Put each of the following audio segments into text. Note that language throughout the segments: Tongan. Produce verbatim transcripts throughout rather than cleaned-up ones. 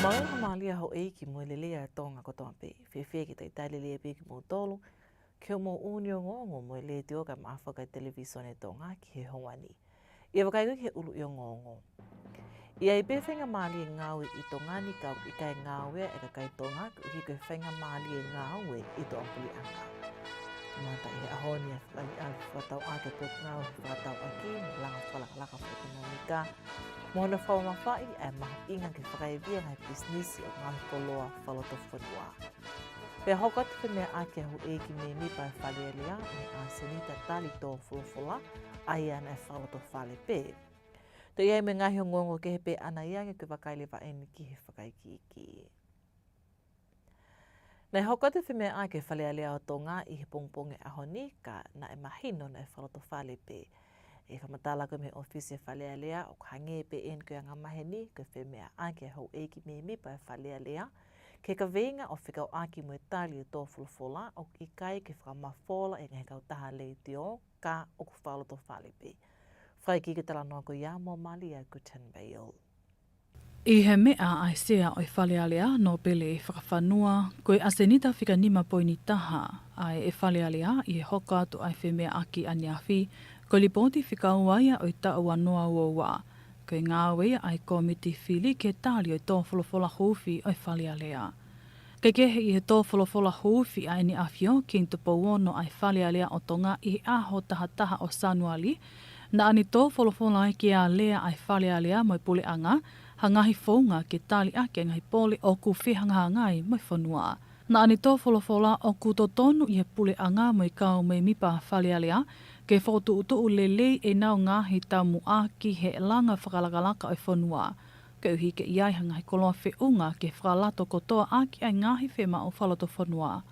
Mālō e mālie houʻeiki mo e lelei ʻa Tonga kotoa pē. Fiefia ke talitali lelei pē kimoutolu ki hoʻomou ʻū ongoongo mo e Letiō kae ʻumaʻā foki e Televīsone Tonga ki he houa ni. ʻI he vakai ko ē ki he ʻuluʻi ongoongo. ʻI ai pē faingamālie ngāue ʻi Tonga ni ka ʻoku ʻikai ngāueʻi ʻe he kakai Tonga koeʻuhi ko e faingamālie ngāue ʻi tuʻapuleʻanga. Kamata ʻi he ʻaho ni ʻa e fakaʻaliʻali fakatauʻaki ʻa e Potungāue Fakatauʻaki mo e Langa Fakalakalaka Fakaʻekonōmika, mo hono fakamamafaʻi ʻa e mahuʻinga ke fakaivia e ngaahi pisinisi ʻo e ngaahi koloa fakalotofonua. Pea hoko atu e femeʻaʻaki ʻa e houʻeiki mēmipa ʻo e Fale Alea, ʻa Senita Tali Tō Folofola, ʻa ia naʻe fakalotofale pē. Toe ʻi ai mo e ngaahi ongoongo kehe pē ʻanai ange, ko e vakai leva eni ki he fakaikiiki. Naʻe hoko atu e femeʻaʻaki ʻa e Fale Alea ʻo Tonga ʻi he pongipongi ʻo e ʻaho ni, ka naʻe mahino naʻe fakalotofale pē. ʻI he fakamatala ko ē mei he ʻōfisi ʻo e Fale Alea, ʻoku hangē pē eni ko e angamaheni ko e femeʻaʻaki ʻa e houʻeiki mēmipa ʻo e Fale Alea ki he kaveinga ʻo fekauʻaki mo e tali ʻo Tō Folofola ʻoku ʻikai ke fakamafola ʻe he ngaahi kautaha Letiō, ka ʻoku fakalotofale pē. Fakaikiiki e talanoa ko ia mo Malia Guttenbeil. ʻI he meʻa ʻa e Sea ʻo e Fale Alea, Nōpele Fakafanua, ko e ʻasenita fika nima poini taha ʻa e Fale Alea ʻi he hoko atu ʻa e femeʻaʻaki ʻaneafi, ko e lipooti fika ua ia ʻo e taʻu ua noa ua ua. Ko e ngāue ia ʻa e kōmiti fili ke tali ʻo e Tō Folofola Huufi ʻo e Fale Alea. Kehekehe ʻi he Tō Folofola Huufi ʻa ʻEne ʻAfio, Kingi Tupou Ono ʻa e Fale Alea ʻo Tonga ʻi he ʻaho taha taha ʻo Sānuali, naʻa ne tō folofola ai ki he alea ʻa e Fale Alea mo e Puleʻanga ha ngaahi founga ke tali ʻaki ʻa e ngaahi pole ʻoku fehangahangai mo e fonua. Naʻa ne tō folofola ʻoku totonu ʻi he Puleʻanga mo e kau mēmipa Fale Alea ke fokotuʻutuʻu lelei ʻenau ngaahi taumuʻa ki he langa fakalakalaka ʻo e fonua, koeʻuhi ke ʻi ai ha ngaahi koloa feʻunga ke fakalato kotoa ʻaki ʻa e ngaahi fiemaʻu fakalotofonua.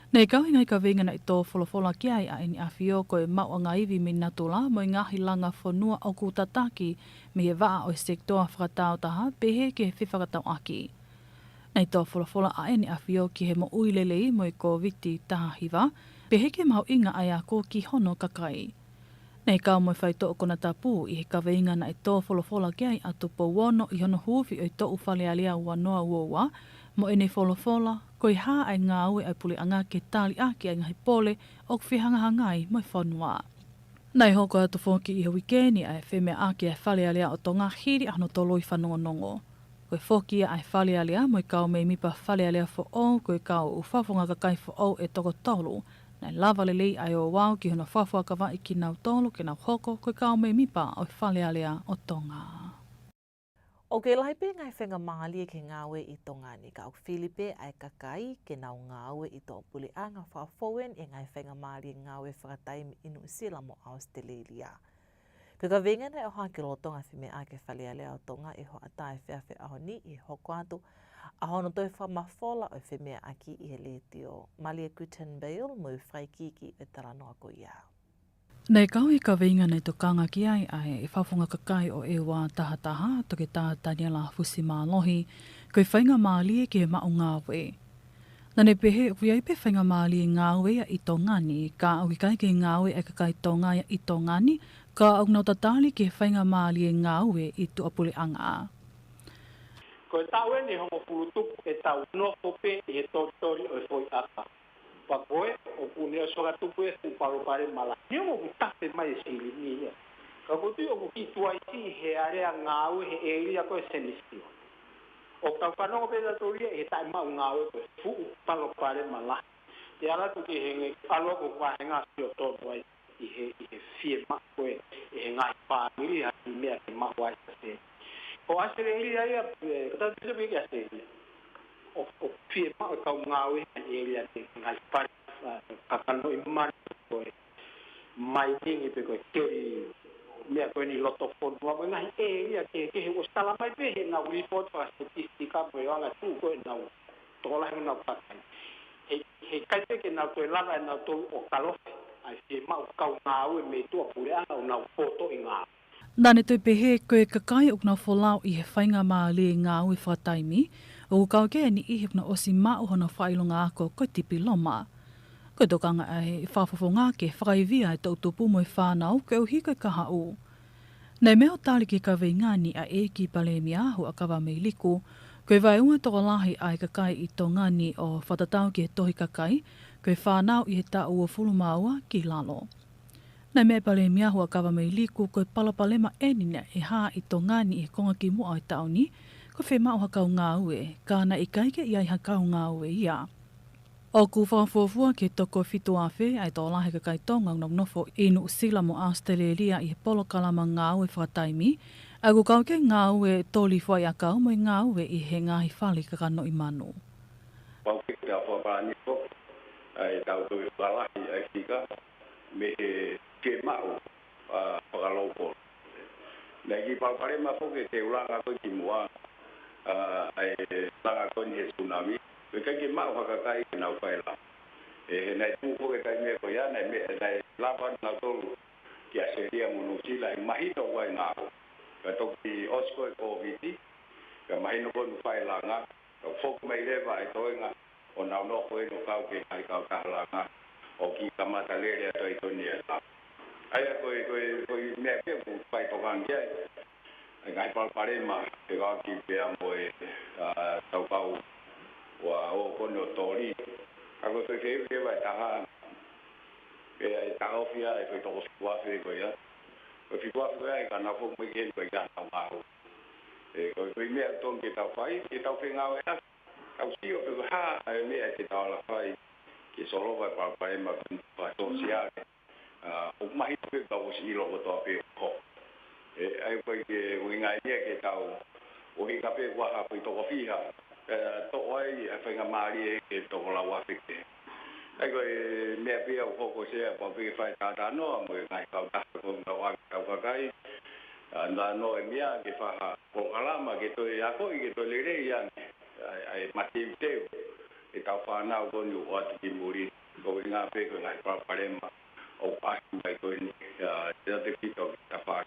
Naʻe kau he ngaahi kaveinga naʻe tō folofola ki ai ʻa ʻEne ʻAfio ko e maʻuʻanga ivi mei natula mo e ngaahi langa fonua ʻoku tataki mei he vaʻa ʻo e sekitoa fakatāutaha pehē ki he fefakatauʻaki. Naʻe tō folofola ʻa ʻEne ʻAfio ki he moʻui lelei mo e Kōviti taha hiva, pehē ki he mahuʻinga ʻa e ako ki hono kakai. Naʻe kau mo e faitoʻo konatapu ʻi he kaveinga naʻe tō folofola ki ai ʻa Tupou Ono ʻi hono huufi ʻo e toʻu Fale Alea ua noa ua ua, mo ʻene folofola, ko e hā ʻa e ngāue ʻa e Puleʻanga ke tali ʻaki ʻa e ngaahi pole ʻoku fehangahangai mo e fonua. Naʻe hoko atu foki ʻi he uike ni ʻa e femeʻaʻaki ʻa e Fale Alea ʻo Tonga hili ʻa hono toloi fanongonongo. Ko e foki ia ʻa e Fale Alea mo e kau mēmipa Fale Alea foʻou, ko e kau fafunga kakai foʻou ʻe toko tolu. Naʻe lava lelei ʻa e ouau ki hono fakafuakavaʻi kinautolu ke nau hoko ko e kau mēmipa ʻo e Fale Alea ʻo Tonga. ʻOku kei lahi pē ngaahi faingamālie ki he ngāue ʻi Tonga ni, ka ʻoku fili pē ʻa e kakai ke nau ngāue ʻi tuʻapuleʻanga, fakafou eni ʻi he ngaahi faingamālie ngāue fakataimi ʻi Nuʻusila mo ʻAositelēlia. Ko e kaveinga naʻe ʻohake lolotonga e femeʻaʻaki ʻa e Fale Alea ʻo Tonga ʻi he hoʻatā efiafi ʻo e ʻaho ni ʻi he hoko atu ʻa hono toe fakamafola ʻo e femeʻaʻaki ʻi he Letiō. Malia Guttenbeil mo e fakaikiiki ʻo e talanoa ko ia. Naʻe kau he kaveinga naʻe tokanga ki ai ʻa e fakafofonga kakai ʻo e ʻEua taha taha, Toketā Taniela Fusimālohi, ko e faingamālie ki he maʻu ngāue. Naʻa ne pehē ʻoku ʻi ai pē faingamālie ngāue ia ʻi Tonga ni, ka ʻoku ʻikai ke ngāueʻi ʻe he kakai Tonga ia ʻi Tonga ni, ka ʻoku nau tatali ki he faingamālie ngāue ʻi tuʻapuleʻanga. Ko e taʻu eni ʻe hongofulu tupu ʻetau nofo pē ʻi he tolitoli ʻo e foʻi ʻaka. Pea ko ē ʻoku ne ʻosi fakatupu e fuʻu palopalema lahi. Neongo ʻoku tafe mai e silini ia, ka ʻoku ou tui ʻoku kiʻi tuai siʻi he alea ngāue he ʻēlia ko ē Senisi. ʻOku tau fanongo pē tautolu ia ʻi he taʻemaʻu ngāue ko e fuʻu palopalema lahi. Te u ala atu ki he ngaahi ʻalu ko e vahenga siʻotonu ai ʻi he, ʻi he fiemaʻu ko ē ʻe he ngaahi fāmili ha kiʻi meʻa ke maʻu ai ʻa e sēniti. Ko ʻAositelēlia ia, ē, ka tau pehē pē ki ʻAositelēlia, ʻoku, ʻoku fiemaʻu e kau ngāue he ʻēlia ni, ngaahi fale, ā, kakanoʻi manu, ko e mining pe ko e keli meʻa ko eni loto fonua, mo e ngaahi ʻēlia kehekehe, ʻoku tala mai pē heʻenau lipooti fakasētisitiki mo e anga tuʻu ko ē ʻenau tokolahi ʻenau kakai. He, heʻikai pē ke nau toe lava ʻe nautolu ʻo kalofe ʻa e fiemaʻu kau ngāue mei tuʻapuleʻanga ʻo nau potoʻi ngāue. Naʻa ne toe pehē ko e kakai ʻoku nau folau ʻi he faingamālie ngāue fakataimi, ʻoku kau ki ai e niʻihi ʻoku nau ʻosi maʻu hono fakaʻilonga ako ko e tipiloma. Ko e tokanga ʻa e fakafofonga ke fakaivia e toʻutupu mo e fānau koeʻuhi ko e kahaʻu. Naʻe meʻa ʻo tali ki he kaveinga ni ʻa e ʻEiki Palēmia, Huʻakavameiliku, Ko e vaeua tokolahi ʻa e kakai ʻi Tonga ni ʻo fakatatau ki he tohi kakai, ko e fānau ʻi he taʻu uofulu mā ua ki lalo. Naʻe meʻa ʻa e Palēmia Huʻakavameiliku ko e palopalema ʻeni naʻe hā ʻi Tonga ni ʻi he konga kimuʻa ʻo e taʻu ni, ko e fiemaʻu ha kau ngāue, ka naʻe ʻikai ke ʻi ai ha kau ngāue ia. ʻOku fakafuofua ki he toko fitu afe ʻa e tokolahi ʻa e kakai Tonga ʻoku nau nofo ʻi Nuʻusila mo ʻAositelēlia ʻi he polokalama ngāue fakataimi, ʻa ia ʻoku kau ki he ngāue toli fuaʻiʻakau mo e ngāue ʻi he ngaahi fale kakanoʻi manu. Pau ke ta fua pāniko, ʻa e tau tui fakalahi ʻa e fika, mei he fiemaʻu, ʻa, fakalauko. Naʻe ʻi ai e palopalema foki e teulanga ko ē kimuʻa, ʻa, ʻa e langa ko eni he tsunami, ʻoku ʻikai ke maʻu ha kakai ke nau fai langa. ʻE, he naʻe tuʻu foki e taimi ko ia, naʻe meʻa, naʻe lava nautolu ki ʻAositelēlia mo Nuʻusila, he mahino ʻoku ʻi ai e ngāue. Ka toki ʻosi ko ē Kōviti, ka mahino ko ē ʻoku fai langa, ka foki mai leva e toenga ʻo nau nofo ʻo kau ki he ngaahi kautaha langa, ʻo kiʻi kamata lele atu ai toni e langa. ʻA ia ko e, ko e, ko e meʻa pē ʻoku faitokanga ki ai. ʻA e ngaahi palopalema, fekauʻaki pea mo e, ʻa, taukau ʻa e ō ko eni ʻo toli. Ka ko e fefeu leva e taha, pea ʻe taʻofi ʻa e foʻi toko fitu afe ko ia. Ko e fitu afe ko ia, ʻe ka nau foki mai ki heni ko e ka nau ngāue. ʻE, ko e, ko e meʻa tonu ke tau fai, ke tau fengāueʻaki. Tau sio pe ko e hā ʻa e meʻa ke tau ala fai ke solova e palopalema ko eni fakasōsiale. ʻA, ʻoku mahino pē ka ʻosi ʻilo kotoa pē ʻoku hoko. ʻE, ʻa ia ko e ke ʻuhinga ia ke tau ʻuhinga pē ʻoku ʻi ai ha foʻi toko fiha, ʻe, toʻo ai ʻa e faingamālie ke toko lau afe kehe. ʻA ia ko e meʻa pē ia ʻoku hoko, Sea, pau pē ke fai tātānoa mo e ngaahi kautaha ko ē ʻoku nau ʻoange tau kakai, ʻa, nano e meʻa ke fai ha polokalama ke toe akoʻi, ke toe lelei ange ʻa e, ʻa e mateuteu ʻetau fānau ko eni ʻoku ʻoatu ki muli, ko e ʻuhinga pē ko e ngaahi palopalema ʻoku ʻasi mai ko eni, ʻa, ʻi he ʻaho ni ʻoku tau fai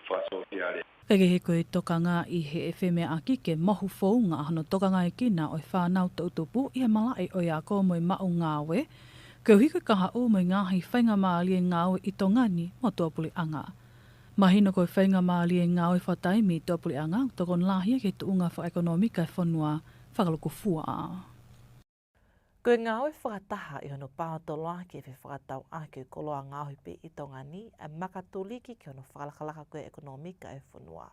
fakasōsiale. Kae kehe, ko e tokanga ʻi he femeʻaʻaki ke mohu founga hono tokangaekina ʻo e fānau toʻutupu ʻi he malaʻe ʻo e ako mo e maʻu ngāue, koeʻuhi ko e kahaʻu mo e ngaahi faingamālie ngāue ʻi Tonga ni mo tuʻapuleʻanga. Mahino ko e faingamālie ngāue fakataimi ʻi tuʻapuleʻanga ʻoku tokoni lahi ia ki he tuʻunga fakaʻekonōmika e fonua fakalukufua. Ko e ngāue fakataha ʻi hono paotoloaki e fefakatauʻaki ʻo e koloa ngaohi pē ʻi Tonga ni, ʻa e makatuliki ki hono fakalakalaka ko ē ʻekonōmika e fonua.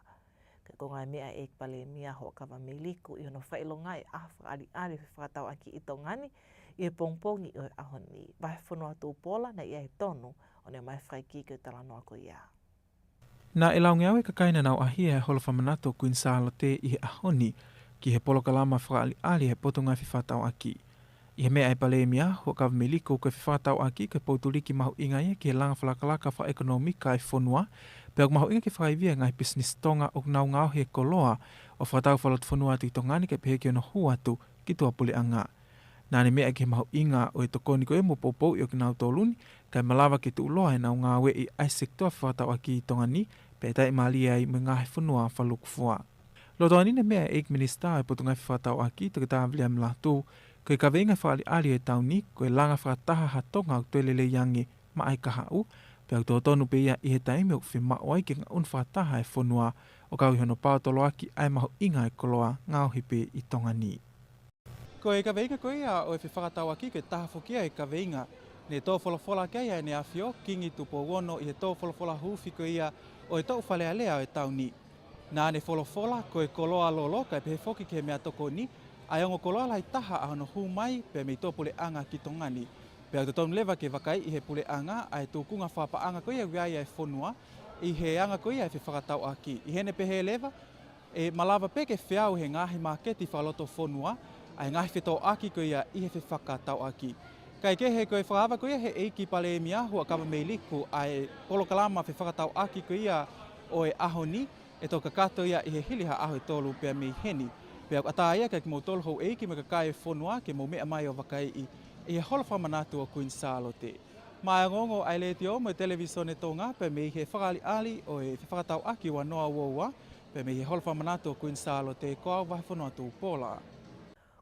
Ko e konga e meʻa ʻa e ʻEiki Palēmia Huʻakavameiliku ʻi hono fakaʻilongaʻi e ʻaho fakaʻaliʻali e fefakatauʻaki ʻi Tonga ni ʻi he pongipongi ʻo e ʻaho ni. Vahefonua Tupola naʻe ʻi ai e tonu ʻo ne ʻomai e fakaikiiki ʻo e talanoa ko ia. Naʻe laungeau e kakai naʻa nau ʻaʻahi he holo fakamanatu ʻo Kuini Sālote ʻi he ʻaho ni ki he polokalama fakaʻaliʻali he Potungāue Fefakatauʻaki. ʻI he meʻa ʻa e Palēmia Huʻakavameiliku, ko e fefakatauʻaki ko e poutuliki mahuʻinga ia ki he langa fakalakalaka fakaʻekonōmika e fonua, pea ʻoku mahuʻinga ke fakaivia e ngaahi pisinisi Tonga ʻoku nau ngaohi e koloa ʻo fakatau fakalotofonua atu ʻi Tonga ni kae pehē ki hono hū atu ki tuʻapuleʻanga. Naʻa ne meʻa ki he mahuʻinga ʻo e tokoni ko ē mo poupouʻi ʻo kinautolu ni, kae malava ke tuʻuloa ʻenau ngāueʻi ʻa e sekitoa fefakatauʻaki ʻi Tonga ni, pea ʻe taʻimālie ai mo e ngaahi fonua fakalukufua. Lolotonga ni naʻe meʻa e ʻEiki Minisitā ʻo e Potungāue Fefakatauʻaki, Toketā Viliami Lātū, ko e kaveinga fakaʻaliʻali e taʻu ni, ko e langa fakataha ha Tonga ʻoku toe lelei ange maʻa e kahaʻu, pea ʻoku totonu pē ia ʻi he taimi ʻoku fiemaʻu ai ke ngaʻunu fakataha e fonua, ʻo kau ʻi hono paotoloaki ʻa e mahuʻinga e koloa ngaohi pē ʻi Tonga ni. Ko e kaveinga ko ia ʻo e fefakatauʻaki ko e taha foki ia e kaveinga ne tō folofola ki ai ʻa ʻEne ʻAfio Kingi Tupou Ono ʻi he tō folofola huufi ko ia ʻo e toʻu Fale Alea ʻo e taʻu ni. Naʻa ne folofola ko e koloa lolo kae pehē foki ki he meʻatokoni, ʻa e ongo koloa lahi taha ʻa hono hū mai pē mei tuʻapuleʻanga ki Tonga ni. Pea ʻoku totonu leva ke vakaiʻi ʻe he puleʻanga ʻa e tūkunga fakapaʻanga ko ia ʻoku ʻi ai ʻa e fonua ʻi he anga ko ia e fefakatauʻaki. ʻI heʻene pehē leva, ʻe malava pē ke feau he ngaahi māketi fakalotofonua ʻa e ngaahi fetōʻaki ko ia ʻi he fefakatauʻaki. Kae kehe, ko e fakaava ko ia ʻe he ʻEiki Palēmia Huʻakavameiliku ʻa e polokalama fefakatauʻaki ko ia ʻo e ʻaho ni, ʻe toki kakato ia ʻi he hili ha ʻaho ʻe tolu pea mei heni. Pea ʻoku ʻatā ia kiate kimoutolu houʻeiki mo e kakai e fonua ke mou meʻa mai ʻo vakaiʻi ʻi he holo fakamanatu ʻo Kuini Sālote. Maʻá e ongoongo ʻa e Letiō mo e Televīsone Tonga pē mei he fakaʻaliʻali ʻo e fefakatauʻaki ua noa ua ua, pē mei he holo fakamanatu ʻo Kuini Sālote, ko au Vahefonua Tupola.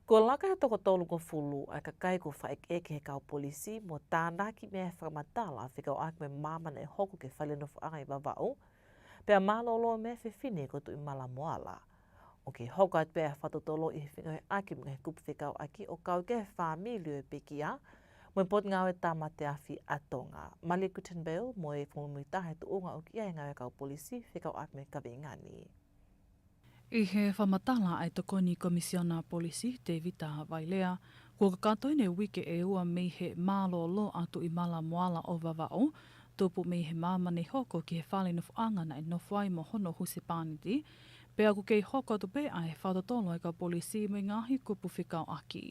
Kuo laka ʻe toko tolungofulu ʻa e kakai kuo fakaʻekeʻeke ʻe he kau polisi mo tānaki mei ai e fakamatala fekauʻaki mo e maama naʻe hoko ki he fale nofoʻanga ʻi Vavaʻu, pea mālōlō mei ai e fefine ko Tuʻimala Moala. ʻOku hoko atu pē ʻa e fakatotolo ʻi he fengāueʻaki mo e ngaahi kupu fekauʻaki ʻo kau ki he fāmili ʻo e pekia mo e Potungāue Tāmate Afi ʻa Tonga. Malia Guttenbeil mo e fakamuimuitaha e tuʻunga ʻoku ʻi ai e ngāue ʻa e kau polisi fekauʻaki mo e kaveinga ni. ʻI he fakamatala ʻa e Tokoni Komisiona Polisi, Tevita Vailea, kuo kakato ʻeni e uike ʻe ua mei he mālōlō ʻa Tuʻimala Moala ʻo Vavaʻu, tupu mei he maama naʻe hoko ki he fale nofoʻanga naʻe nofo ai mo hono husepāniti, pea ʻoku kei hoko atu pē ʻa e fakatotolo ʻa e kau polisi mo e ngaahi kupu fekauʻaki.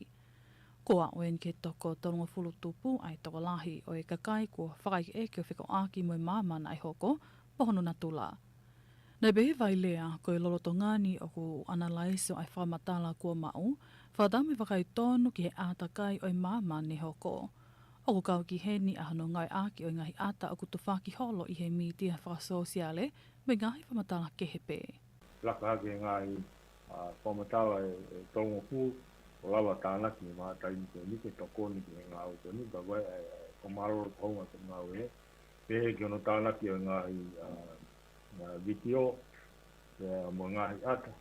Kuo aʻu ʻeni ki he toko tolungofulu tupu ʻa e tokolahi ʻo e kakai kuo fakaʻekeʻeke ʻo fekauʻaki mo e maama naʻe hoko, mo hono natula. Naʻe pehē ʻe Vailea, ko e lolotonga ni ʻoku ʻanalaiso ʻa e fakamatala kuo maʻu, fakataha mo e vakai tonu ki he ʻātakai ʻo e maama naʻe hoko. ʻOku kau ki heni ʻa hono ngāueʻaki ʻo e ngaahi ʻata ʻoku tufaki holo ʻi he mītia fakasōsiale mo e ngaahi fakamatala kehe pē. Laka hake e ngaahi, ʻa, fakamatala ʻe, ʻe tolungofulu, ʻo lava tānaki ʻi he taimi ko eni ke tokoni ki he ngāue ko eni, ka ko e, ʻe, ʻe, ko e mālōlō ko e ʻuhinga ko e ngāue, pehē ki hono tānaki ʻo e ngaahi, ʻa, ʻa, vitiō, ʻa, mo e ngaahi ʻata,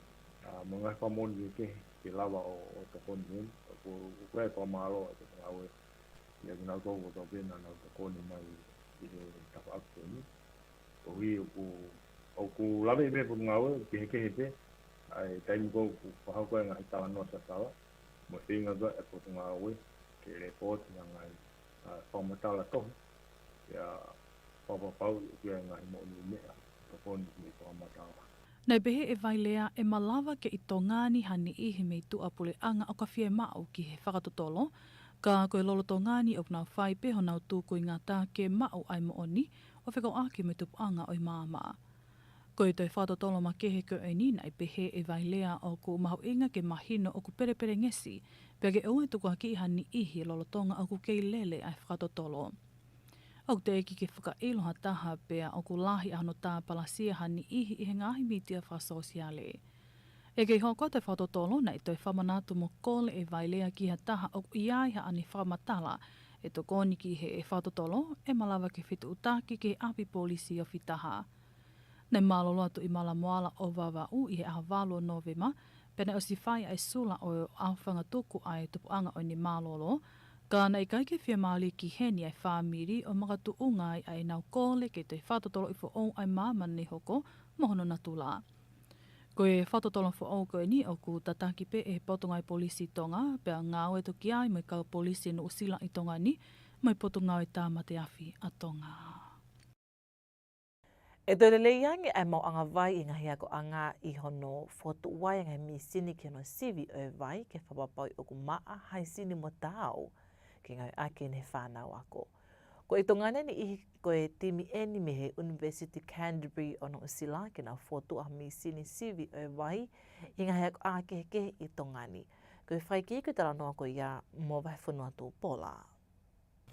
ʻa, mo e ngaahi fakamoʻoni kehe, ke lava ʻo, ʻo tokoni heni, ka ko, ko e fakamālō ʻa e ngāue, ʻia kinautolu kotoa pē naʻa nau tokoni mai ʻi he tafaʻaki ko eni. Koeʻuhi ʻoku, ʻoku lave ʻi he Potungāue, kehekehe pē ʻa e taimi ko ē ʻoku fakahoko ai e ngaahi talanoa tatau, mo e feinga ko ē ʻa e Potungāue ke lepooti ʻa e ngaahi, ʻa, fakamatala tohi, ʻia fakapapauʻi ʻoku ʻi ai e ngaahi moʻoniʻi meʻa, tokoni ki he fakamatala. Naʻe pehē ʻe Vailea ʻe malava ke ʻi Tonga ni ha niʻihi mei tuʻapuleʻanga ʻoka fiemaʻu ki he fakatotolo, ka ko e lolotonga ni ʻoku nau fai pē honau tūkuingata ke maʻu ʻa e moʻoni ʻo fekauʻaki mo e tupuʻanga ʻo e maama. Ko e toe fakatotolo makehe ko eni naʻe pehē ʻe Vailea ʻoku mahuʻinga ke mahino ʻoku pelepelengesi, pea ke ʻoua ʻe tukuakiʻi ha niʻihi lolotonga ʻoku kei lele ʻa e fakatotolo. ʻOku teʻeki ke fakaʻilo ha taha pea ʻoku lahi ʻa hono tāpalasia ha niʻihi ʻi he ngaahi mītia fakasōsiale. ʻE kei hoko atu e fakatotolo naʻe toe fakamanatu mo kole ʻe Vailea ki ha taha ʻoku ʻi ai haʻane fakamatala ʻe tokoni ki he fakatotolo ʻe malava ke fetuʻutaki ki he ʻapi polisi ʻo Fitaha. Naʻe mālōlō ʻa Tuʻimala Moala ʻo Vavaʻu ʻi he ʻaho valu ʻo Nōvema, pea naʻe ʻosi fai ʻa e sula ʻo ʻaofangatuku ʻa e tupuʻanga ʻo ʻene mālōlō, ka naʻe ʻikai ke fiemālie ki heni ʻa e fāmili ʻo makatuʻunga ai ʻa ʻenau kole ke toe fakatotoloʻi foʻou ʻa e maama naʻe hoko mo hono natula. Ko e fakatotolo foʻou ko eni ʻoku tataki pē ʻe he Potungāue Polisi Tonga, pea ngāue toki ai mo e kau polisi Nuʻusila ʻi Tonga ni, mo e Potungāue Tāmate Afi ʻa Tonga. ʻE toe lelei ange ʻa e maʻuʻanga vai ʻi he ngaahi akoʻanga ʻi hono fokotuʻu ai e ngaahi mīsini ki hono sivi ʻo e vai ke fakapapauʻi ʻoku maʻa, haisini mo taau ke ngāueʻaki ʻi he fānau ako. Ko e ʻi Tonga ni ʻi he, ko e timi ʻeni mei he ʻUnivēsiti Canterbury ʻo Nuʻusila ke nau fokotuʻu ʻa e mīsini sivi ʻo e vai ʻi he ngaahi akoʻanga kehekehe ʻi Tonga ni. Ko e fakaʻekeʻeke ʻo e talanoa ko ia mo Vahefonua Tupola.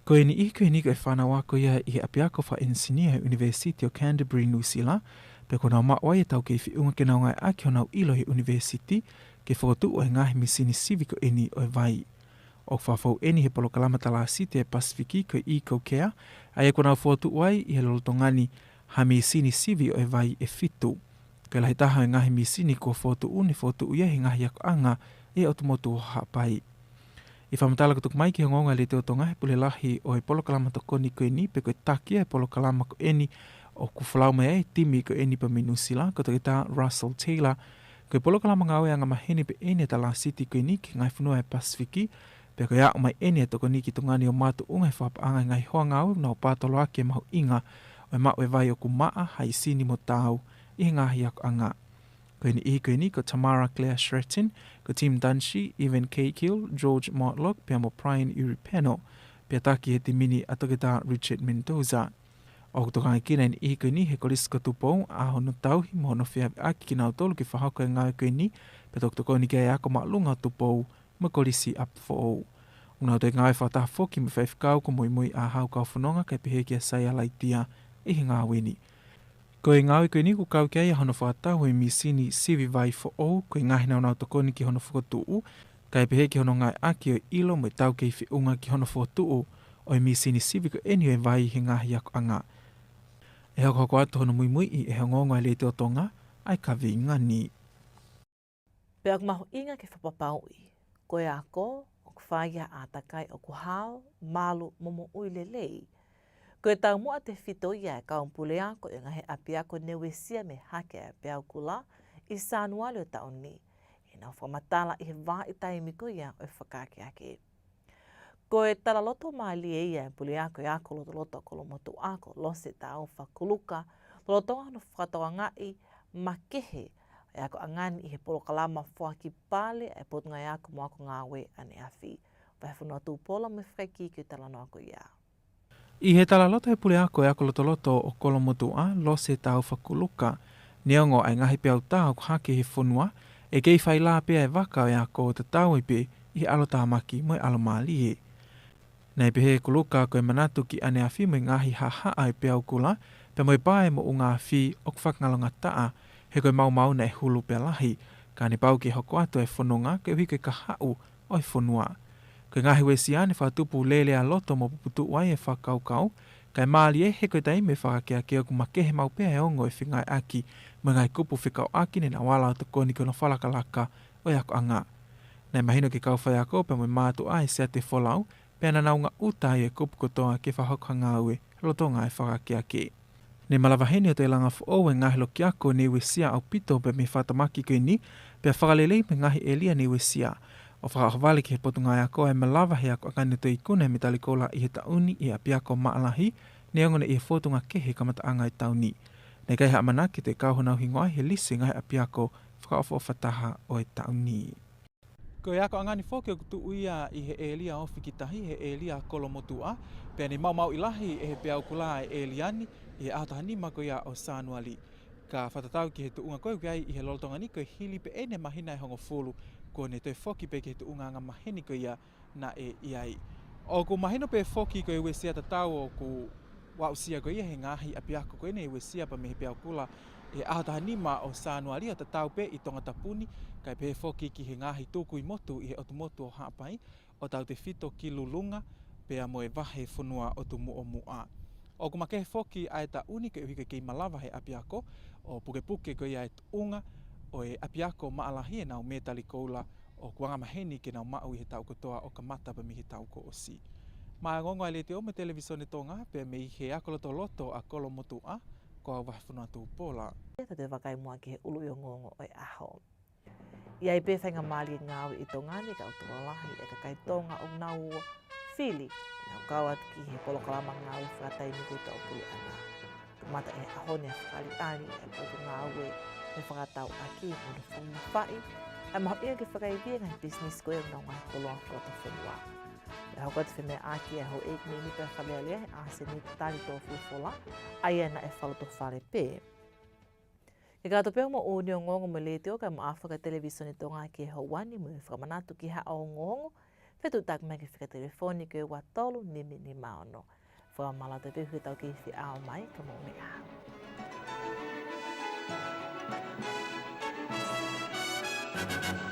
Ko e niʻihi ko eni ko e fānau ako ia ʻi he ʻapiako fakaʻenisinia ʻi he ʻUnivēsiti ʻo Canterbury, Nuʻusila, pea kuo nau maʻu ai e taukei feʻunga ke nau ngāueʻaki honau ʻilo ʻi he ʻunivēsiti ke fokotuʻu e ngaahi mīsini sivi ko eni ʻo e vai. ʻOku fakafou ʻeni he polokalama talāsiti ʻa e Pasifiki ko e EcoCare, ʻa ia kuo nau fokotuʻu ai ʻi he lolotonga ni ha mīsini sivi ʻo e vai ʻe fitu. Ko e lahi taha ʻo e ngaahi mīsini kuo fokotuʻu naʻe fokotuʻu ia ʻi he ngaahi akoʻanga ʻi he ʻotu motu ʻo Haʻapai. ʻI he fakamatala kuo tuku mai ki he ongoongo ʻa e Letiō Tonga ʻe he pule lahi ʻo e polokalama tokoni ko eni, pe ko e taki ʻa e polokalama ko eni ʻoku folau mai ai e timi ko eni pea mei Nuʻusila, ko Toketā Russell Taylor, ko e polokalama ngāue angamaheni pē ʻeni ʻa e talāsiti ko eni ki he ngaahi fonua ʻo e Pasifiki, pea ko e aʻu mai ʻeni ʻa e tokoni ki Tonga ni ʻo makatuʻunga he fakapaʻanga ʻo e ngaahi hoa ngāue ʻoku nau pātoloaki e mahuʻinga ʻo e maʻu e vai ʻoku maʻa, haisini mo taau ʻi he ngaahi akoʻanga. Ko e niʻihi ko eni ko Tamara Claire Shratton, ko Tim Dunshee, Evan Cahill, George Mortlock, pea mo Brian Uripeno, pea taki ʻe he timi ni ʻa Toketā Richard Mendoza. ʻOku tokangekina e niʻihi ko eni ʻe he Kolisi ko Tupou ʻa hono tauhi mo hono feaveʻaki kinautolu ke fakahoko e ngāue ko eni, pea toki tokoni ki ai e Ako Māʻolunga ʻo Tupou mo e Kolisi ʻApifoʻou. ʻOku nau toe ngāue fakataha foki mo e faifekau kuo muimui ʻa Hau Kaufononga kae pehē kia Saia Laitia ʻi he ngāue ni. Ko e ngāue ko eni ʻoku kau ki ai ʻa hono fakatau e mīsini sivi vai foʻou, ko e ngaahi nāunau tokoni ki hono fokotuʻu, kae pehē ki hono ngāueʻaki ʻo e ʻilo mo e taukei feʻunga ki hono fokotuʻu ʻo e mīsini sivi ko eni ʻo e vai he ngaahi akoʻanga. ʻE hokohoko atu hono muimuiʻi ʻe he ongoongo ʻa e Letiō Tonga ʻa e kaveinga ni. Pea ʻoku mahuʻinga ke fakapapauʻi ko e ako ʻoku fai ʻi ha ʻātakai ʻoku hao, malu mo moʻui lelei. Ko e taumuʻa tefito ia ʻa e kau puleako ʻo e ngaahi ʻapiako ne uesia mei he hake ʻa e peau kula ʻi Sānuali ʻo e taʻu ni, ʻi heʻenau fakamatala ʻi he vahaʻa taimi ko ia ʻo e fakaakeake. Ko e talaloto mālie ia ʻa e puleako ʻo e ako lotoloto ʻa Kolomotuʻa ko Lose Taufa Kuluka, lolotonga hono fakatokangaʻi makehe ʻa e akoʻanga ni ʻi he polokalama foaki pale ʻa e Potungāue Ako mo Ako Ngāue ʻaneafi. Vahefonua Tupola mo e fakaikiiki ʻo e talanoa ko ia. ʻI he talaloto ʻa e puleako ʻo e ako lotoloto ʻo Kolomotuʻa, Lose Taufa Kuluka, neongo ʻa e ngaahi peau tā ʻoku hake he fonua, ʻe kei fai lā pē ʻa e vaka ʻo e ako ʻo tatau ai pē ʻi he ʻalotāmaki mo e ʻalomālie. Naʻe pehē ʻe Kuluka ko e manatu ki ʻaneafi mo e ngaahi haʻahaʻa ʻo e peau kula, pea mo e pae moʻunga afi ʻoku fakangalongataʻa, he ko e maumau naʻe hulu pea lahi, ka ne pau ke hoko atu ʻa e fononga koeʻuhi ko e kahaʻu ʻo e fonua. Ko e ngaahi uesia ne fakatupu lelea loto mo puputuʻu ai e fakakaukau, kae mālie he ko e taimi ʻo e fakaakeake ʻoku makehe maʻu pē ʻa e ongo ʻo e fengāueʻaki mo e ngaahi kupu fekauʻaki ne nau ala ʻo tokoni ki hono fakalakalaka ʻo e akoʻanga. Naʻe mahino ki he kau faiako pea mo e mātuʻa ʻa e siate folau, pea naʻa nau ngaʻuta ai e kupu kotoa ke fakahoko ha ngāue lolotonga e fakaakeake. Ne malava heni ʻo toe langa foʻou e ngaahi loki ako ne uesia ʻaupito pē mei he fakatamaki ko eni, pea fakalelei mo e ngaahi ʻēlia ne uesia, ʻo fakaʻohovale ki he Potungāue Ako ʻa e malava ʻe he akoʻanga ni ʻo toe ikuna e mētali koula ʻi he taʻu ni ʻi he ʻapiako Maʻalahi, neongo ne ʻi he fōtunga kehe he kamataʻanga ʻo e taʻu ni. Naʻe ʻikai ha ʻamanaki te kau honau hingoa ʻi he lisi ʻo e ngaahi ʻapiako fakaʻofoʻofa taha ʻo e taʻu ni. Ko e akoʻanga ni foki ʻoku tuʻu ia ʻi he ʻēlia ofi ki tahi, he ʻēlia Kolomotuʻa, pea ne maumauʻi lahi ʻe he peau kula ʻa e ʻēlia ni ʻi he ʻaho taha nima ko ia ʻo Sānuali. Ka fakatatau ki he tuʻunga ko ē ʻoku ʻi ai ʻi he lolotonga ni, ko e hili pē ʻeni e māhina ʻe hongofulu kuo ne toe foki pē ki he tuʻunga angamaheni ko ia naʻe ʻi ai. ʻOku mahino pē foki ko e uesia tatau ʻoku aʻusia ko ia ʻe he ngaahi ʻapiako ko ē ne uesia pē mei he peau kula ʻi he ʻaho taha nima ʻo Sānuali ʻo tatau pē ʻi Tongatapu ni, kae pehē foki ki he ngaahi tukui motu ʻi he ʻotu motu ʻo Haʻapai, ʻo tautefito ki Lulunga pea mo e vahefonua ʻo Tumuʻomuʻa. ʻOku makehe foki ʻa e taʻu ni koeʻuhi ko e kei malava ʻe he ʻapiako ʻo pukepuke ko ia e tuʻunga ʻo e ʻapiako Maʻalahi ʻenau mētali koula ʻoku angamaheni ke nau maʻu ʻi he taʻu kotoa ʻo kamata pē mei he taʻu kuo ʻosi. Maʻá e ongoongo ʻa e Letiō mo e Televīsone Tonga pea mei he ako lotoloto ʻa Kolomotuʻa, ko au Vahefonua Tupola. Tau toe vakai muʻa ki he ʻuluʻi ongoongo ʻo e ʻaho. ʻI ai pē faingamālie ngāue ʻi Tonga ni ka ʻoku tokolahi e kakai Tonga ʻoku nau fili ke nau kau atu ki he polokalama ngāue fakataimi ko ia ʻa e puleʻanga. Kamata ʻi he ʻaho ni ʻa e fakaʻaliʻali ʻa e potungāue mo e fakatauʻaki mo hono fakamamafaʻi ʻa e mahuʻinga ke fakaivia e ngaahi pisinisi ko ia ʻo e ngaahi koloa fakalotofonua. Pea hoko atu e femeʻaʻaki ʻa e houʻeiki mēmipa ʻo e Fale Alea he ʻasenita tali tō folofola, ʻa ia naʻe fakalotofale pē. Ke kakato pē hoʻomou ongoongo mo e Letiō kae ʻumaʻā foki ʻa e Televīsone Tonga ki he houa ni mo e fakamanatu ki haʻo ongoongo, fetuʻutaki mai ki he fika telefoni ko e ua tolu nima nima ono. Fakamālō atu pē ʻi he tau kei feʻao mai, ka mou meʻa ā.